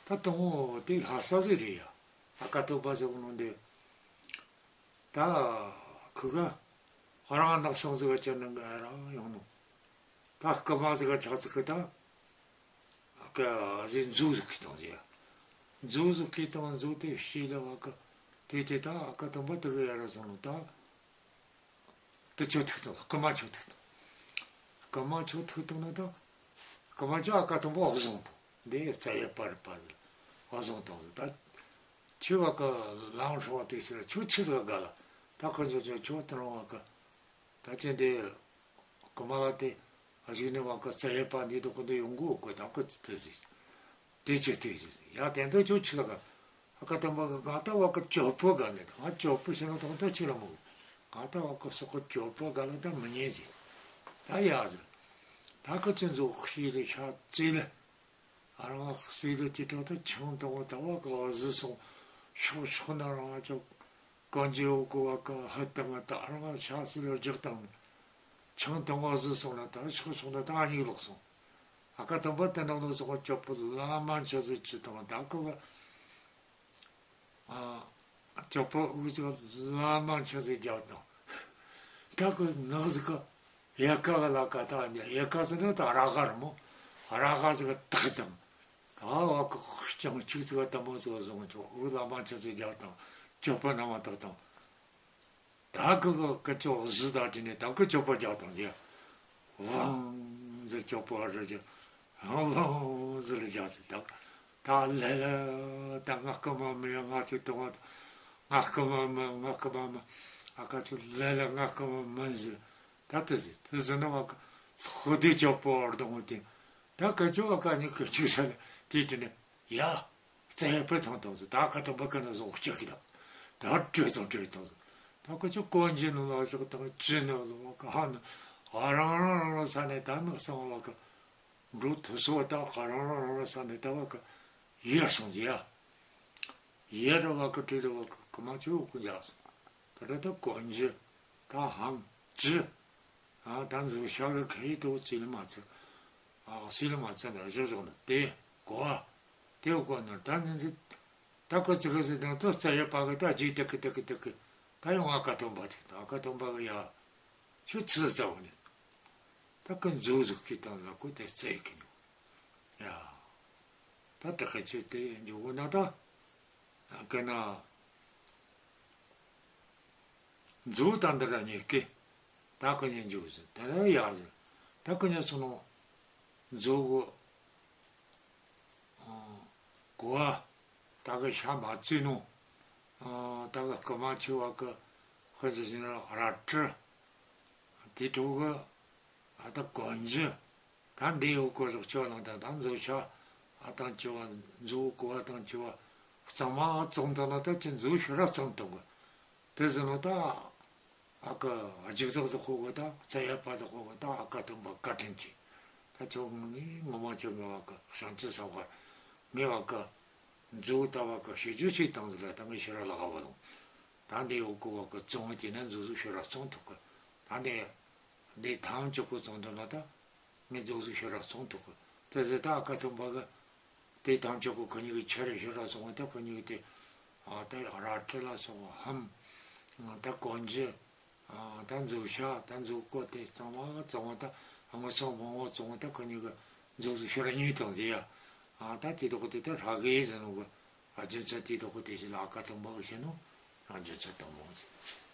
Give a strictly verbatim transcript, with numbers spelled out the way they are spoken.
ད་དང་པོ་དེ་ལྷ་ས་ཟིག་རེད་ཡ། ཨ་ཀ་སྟོན་པ་ཟེར་གོ་ནོ་འདི། ད་ཁུ་ག་ཨ་རང་ནག་སང་ཟིག་ག་ཅན་ནང་ག་རང་ཡོང་ནོ། ད་རྐུ་མ་ཟིག་ག་ཆག་ཟིག་གི་ད། ཨ་ཀ་ཟིག་མཛོ་ཟིག་གི་བཏང་ཟིག་ཡ། མཛོ་ཟིག་གི་བཏང་མཛོ་དེ་ཕྱི་ལ་བ་ཀ་དེ་དེ་ད་ཨ་ཀ་སྟོན་པ་དེ་གི་ཡ་ར་སོང་ནོ་ད། དེ་ཆོ་ཐུག་དང་། རྐུ་མ་ཆོ་ཐུག་དང་། རྐུ་མ་ཆོ་ཐུག་དང་ན་ད། རྐུ་མ་ཆོ་ཨ་ཀ་སྟོན་པ་འོག་བཟུང་དང་། འདི་རྩ་ཡ་པ་རེད་པ་ཟེར། འོག་བཟུང་དང་ཟེར། ད་ཁྱོད་བ་ཀ་ལམ་སྲོག་དེ་ཟེར། ཁྱོད་ཆི་ཟིག་ག་ལ། ད་ཁོ་ཚོ་ཁྱོད་ཁྱོད་དེ་རང་བ་ཀ་ད་ཅི་འདི་རྐུ་མ་ལ་དེ་གཞུག་ནས་བ་ཀ་རྩ་ཡ་པ་འདི་དུ་ཁོ་འདི་ཡོང་གོ་གོ། ད་ཁོ་དེ་ཟེར། དེ་ཅི་དེ་ཅི་ཟེར། ཡ་དེ་འདྲ་ཁྱོད་ཆི་ལ་ག། ཨ་ཀ་སྟོན་པ་གི་གང་ལྟ་བ་ཀ་གྱོག་པོ་ག་ནས་དང་། ཨ་གྱོག་པོ་ཞེ་ན་དང་ད་ཆི་ལ་མོ། གང་ལྟ་བ་ཀ་སོག་གི་གྱོག་པོ་ག་ལ་ད་མི་ཉན་ཟེར། ད་ཡ་ཟེར། ད་ཁོ་ཚོ་མཛོ་ཤི་ལ་ཤ་ཙི་ལ། ཨ་རང་ཤི་ལ་ཅི་ཏོ་ད་ཆང་དང་བ་ད་བ་ཀ་བ་ཟི་སོང་། ཤོག་ཤོག་ན་རང་ཅོ་གོན་ཇེ་འོ་གོ་བ་ཀ་ཧ་ཏང་ད་ཨ་རང་ཤ་སི་ལ་རྒྱག་དང་། ཆང་དང་བ་ཟི་སོང་ན་ད་ཤོག་ཤོག་ན་ད་ཨ་ཉིག་ལོག་སོང་། ཨ་ཀ་སྟོན་པ་དེ་ནང་ལོག་སོང་། གྱོག་པོ་ལ་མ་ཆ་ཟི་ཅི་དང་ད་ཀ་བ། ཨ། གྱོག་པོ་འུ་ཚོ་ལ་མ་ཆ་ཟི་རྒྱག་དང་། ད་ཀ་ནག་ཟི་ཀ་ཡ་ཀ་ག་ལ་ཀ་ད་ཉ་ཡ་ཀ་ཟི་ན་ད་ར་ག་ར་མོ། ར་ག་ཟི་ཀ་ཏག་དང་། ད་བ་ཀ་ཅང་ཆུ་ཟི་ཀ་ད་མོ་ཟི་བཟུང་ཆོག། འུ་ལ་མ་ཆ་ཟི་རྒྱག་དང་། གྱོག་པོ་ན་མ་ཏག་དང་། ད་ཀ་ཀ་ཀ་ཅོག་གཟི་ད་དྲི་ནས་ད་ཀ་གྱོག་པོ་རྒྱག་དང་། དེ་ཝང་ཟེར་གྱོག་པོ་ར་རྒྱག། ཝང་ཟེར་རྒྱག་དེ་ད། ད་ལེ་ལེ་ད་ང་རྐུ་མ་མིན་ཡ། ང་ཅིག་གཏོང་བ། ང་རྐུ་མ་མིན། ང་རྐུ་མ་མིན། ཨ་ཀ་ཅིག་ལེ་ལེ་ང་རྐུ་མ་མིན་ཟེར། ད་དེ་ཟེར་དེ་ཟེར་ན་བ་ཀ་ཧུ་དེ་གྱོག་པོ་ར་གཏོང་བ་དེ། ད་ཀ་ཅོག་ཨ་ཀ་གཉིས་ཀ་ཅིག་ས་ལ་དེ་དྲི་ནས་ཡ། རྩ་ཡ་པ་ཐང་ཐང་ཟེར། ད་ཨ་ཀ་སྟོན་པ་ཀ་ན་བཟུང་སྐྱག་གི་དང་། ད་བྲོས་ཐང་བྲོས་ཐང་ཟེར། ད་ཁོ་ཚོ་གོན་ཇེ་ནང་ལ་བཞག་དང་། ཅི་ནང་ལ་བ་ཀ་ཧ་ན། ཨ་རང་རང་རང་རང་ས་ནས་ད་ནག་སང་བ་ཀ་འགྲོ་ཐུབ་སོ། ད་ཨ་རང་རང་རང་རང་ས་ནས་ད་བ་ཀ་ཡར་སོང་ཟེར་ཡ། ཡར་བ་ཀ་བྲོས་ལ་བ་ཀ་རྐུ་མ་ཆོ་ཀུན་རྒྱག་སོང་། ད་ད་ད་གོན་ཇེ་ད་ཧང་ཅི། ཨ་ད་མཛོ་ཤ་གི་ཁ་ཡི་དོ་ཚིལ་མ་ཚིལ། ཨ་སིལ་མ་ཚིལ་ན་བཞོ་བཞོ་ན་དེ་གོ་བ། དེ་གོ་ན་ད་ནི་ཟི། ད་ཁོ་ཚི་ཁ་ཟི་ན་དོ་རྩ་ཡ་པ་གི་ད་ཇི་དེ་ཀི་དེ་ཀི་དེ་ཀི། ད་ཡོང་ཨ་ཀ་སྟོན་པ་དེ་ད་ཨ་ཀ་སྟོན་པ་གི་ཡ། ཆུ་ཚི་ཙ་བ་ནི། ད་ཀི་མཛོ་ཟིག་གི་ད་ལ་ཁོ་དེ་རྩ་ཡ་ཀི་ནི། ཡ། ད་ད་ཁ་ཆུ་དེ་འཇུག་གོ་ན་ད། ཨ་ཀ་ན། མཛོ་ད་འདི་ར་ཉེ་གི། ད་ཀ་ཉེ་འཇུག་ཟེར། ད་ར་ཡ་ཟེར། ད་ཀ་ཉེ་སོང་ནོ། མཛོ་གོ། ཨ། གོ་བ། ད་གི་ཤ་མ་བཙོས་ནོ། ཨ། ད་གི་རྐུ་མ་ཆོ་བ་གི། ཧོན་ཟེར་ཟེར་ན་ར་ཀྲི། དེ་དྲུག་གི། ཨ་ད་གོན་ཇེ། ད་འདི་འོ་གོ་ཟོག་ཆོ་ལང་ད་ད་མཛོ་ཤ། ཨ་དང་ཆོ་བ། མཛོ་གོ་བ་དང་ཆོ་བ། གཙང་མ་གཙང་དང་ན་ད་ཅི་མཛོ་ཤི་ར་གཙང་དང་གི། དེ་ཟེར་ན་ད། ཨ་ཀ་རྒྱུག་ཟག་ཟག་ཁོ་གོ་ད། རྩ་ཡ་པ་ཟག་ཁོ་གོ་ད། ཨ་ཀ་སྟོན་པ་བཀའ་དྲིན་གྱིས། ད་ཁྱོད་ངས་ངོ་མ་ཁྱོད་ངའི་བ་ཀ་བྱང་ཆུབ་སེམས་དཔའ། ངའི་བ་ཀ་མཛོ་ད་བ་ཀ་ཤི་རྒྱུ་ཞིག་བཏང་ཟིག་ལ་ད་ངས་ཤི་ར་ལ་ག་བ་ལོང་། ད་འདི་འོ་གོ་བ་ཀ་བཙོང་བ་དེ་ན་མཛོ་ཟོ་ཤི་ར་བཙོང་ཐུབ་གི། ད་འདི་འདི་ཐམ་ཅོ་གོ་བཙོང་དུ་ན་ད་ངས་མཛོ་ཟོ་ཤི་ར་བཙོང་ཐུབ་གི། དེ་ཟེར་ད་ཨ་ཀ་སྟོན་པ་གི། དེ་ཐམས་ཅད་ཀོ་ཁོ་གཉིས་ཀྱི་ཆ་རེ་ཤོད་ར་སོང་བ་ད་ཁོ་གཉིས་ཀྱི་དེ། ཨ་ད་རལ་གྲི་ལ་སོགས་ཧམ། ཨ་ད་གོན་ཇི། ཨ་ད་མཛོ་ཤ་ད་མཛོ་གོ་དེ་གཙང་མ་གཙང་བ་ད་དངོས་སོང་མང་བོ་གཙང་བ་ད་ཁོ་གཉིས་ཀྱི་མཛོ་ཟོ་ཤོད་ར་གཉིས་དང་ཟེར་ཡ། ཨ་ད་དེ་དོག་དེ་ད་ར་གེ་ཟེར་ནོ་གི། ཨ་རྒྱུ་མཚན་དེ་དོག་དེ་ཞིག་ལ་ཨ་ཀ་དང་པོ་གི་བཤད་ནོ། ཨ་རྒྱུ་མཚན་དང་པོ་ཟེར།